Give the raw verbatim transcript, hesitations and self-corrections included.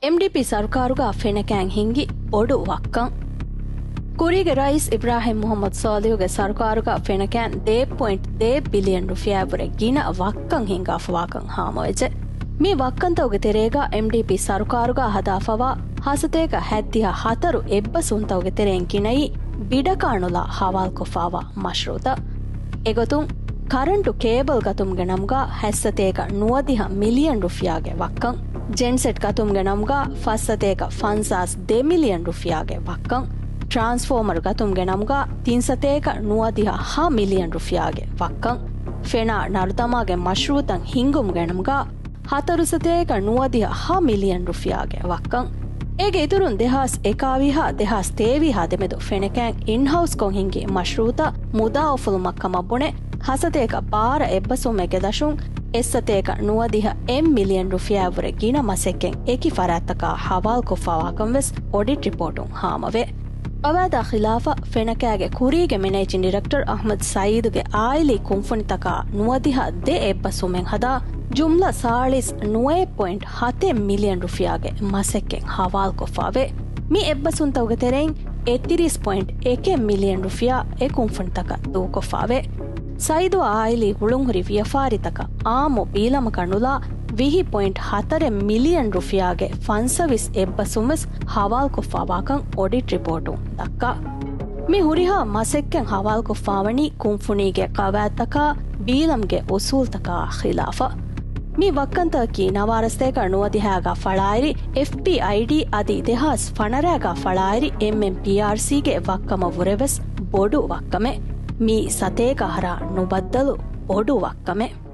އެމްޑީޕީ ސަރުކާރުގަ ފެނަކައިން ހިނގި ބޮޑު ވައްކަން. ކުރީގެ ރައީސް އިބްރާހިމް މުހައްމަދު ސޯލިހުގެ ސަރުކާރުގަ ފެނަކައިން ދޭއް ޕޮއިންޓް ދޭއް ބިލިއަން ރުފިޔާއަށްވުރެ ގިނަ ވައްކަން ހިންގާފަވާކަން ހާމަވެއްޖެ. މި ވައްކަންތައުގެ ތެރޭގަ އެމްޑީޕީ ސަރުކާރުގަ ހަދާފަވާ ހަސަތޭކަ ހަތްދިހަ ހަތަރު އެއްބަސްވުންތައުގެ ތެރެއިން ގިނައީ ބިޑަކާ ނުލާ ހަވާލުކޮށްފަވާ މަޝްރޫއުތައް. އެގޮތުން، ކަރަންޓު ކޭބަލް ގަތުމުގެ ނަމުގަ ހަތްސަތޭކަ ނުވަދިހަ މިލިއަން ރުފިޔާގެ ވައްކަން، ޖެންސެޓް ގަތުމުގެ ނަމުގަ ފަސްސަތޭކަ ފަންސާސް ދެ މިލިއަން ރުފިޔާގެ ވައްކަން، ޓްރާންސްފޯމަރު ގަތުމުގެ ނަމުގަ ތިންސަތޭކަ ނުވަދިހަ ހަ މިލިއަން ރުފިޔާގެ ވައްކަން، ފެނާ ނަރުދަމާގެ މަޝްރޫއުތައް ހިންގުމުގެ ނަމުގަ ހަތަރުސަތޭކަ ނުވަދިހަ ހަ މިލިއަން ރުފިޔާގެ ވައްކަން. އޭގެ އިތުރުން ދެހާސް އެކާވީހާ ދެހާސް ތޭވީހާ ދެމެދު ފެނަކައިން އިންހައުސްކޮށް ހިންގި މަޝްރޫއުތައް މުދާ އުފުލުމަށް ކަމަށް ބުނެ، ހަސަތޭކަ ބާރަ އެއްބަސްވުމެއްގެ ދަށުން އެއްސަތޭކަ ނުވަދިހަ އެއް މިލިއަން ރުފިޔާއަށްވުރެ ގިނަ މަސައްކަތް އެކި ފަރާތްތަކާ ހަވާލުކޮށްފަވާކަން ވެސް އޮޑިޓް ރިޕޯޓުން ހާމަވޭ. ގަވާއިދާ ޚިލާފަށް ފެނަކައިގެ ކުރީގެ މެނޭޖިން ޑިރެކްޓަރ އަޙްމަދު ސައީދުގެ އާއިލީ ކުންފުނިތަކާ ނުވަދިހަ ދެ އެއްބަސްވުމެއް ހަދާ، ޖުމްލަ ސާޅީސް ނުވައެއް ޕޮއިންޓް ހަތެއް މިލިއަން ރުފިޔާގެ މަސައްކަތް ހަވާލުކޮށްފަވޭ. މި އެއްބަސްވުންތަކުގެ ތެރެއިން އެއްތިރީސް ޕޮއިންޓް އެކެއް މިލިއަން ރުފިޔާ އެ ކުންފުނިތަކަށް ދޫކޮށްފަވޭ. ސައީދު އާއިލީ ހުޅުންހުރި ވިޔަފާރިތަކަށް އާއްމު ބީލަމަކަށް ނުލާ ވިހި ޕޮއިންޓް ހަތަރެއް މިލިއަން ރުފިޔާގެ ފަންސަވީސް އެއްބަސްވުން ވެސް ހަވާލުކޮށްފަވާކަން އޮޑިޓް ރިޕޯޓުން ދައްކާ. މި ހުރިހާ މަސައްކަތް ހަވާލުކޮށްފަވަނީ ކުންފުނީގެ ގަވާއިދުތަކާ ބީލަމްގެ އުސޫލްތަކާ ޚިލާފަށް. މި ވައްކަންތަކަކީ ނަވާރަސަތޭކަ ނުވަދިހައިގަ ފަޅާއިރި އެފްޕީއައިޑީ އަދި ދެހާސް ފަނަރައިގަ ފަޅާއިރި އެމްއެމްޕީއާރްސީގެ ވައްކަމަށްވުރެ ވެސް ބޮޑު ވައްކަމެއް. މީ ސަތޭކަ އަހަރާ ނުބައްދަލު ބޮޑު ވައްކަމެއް.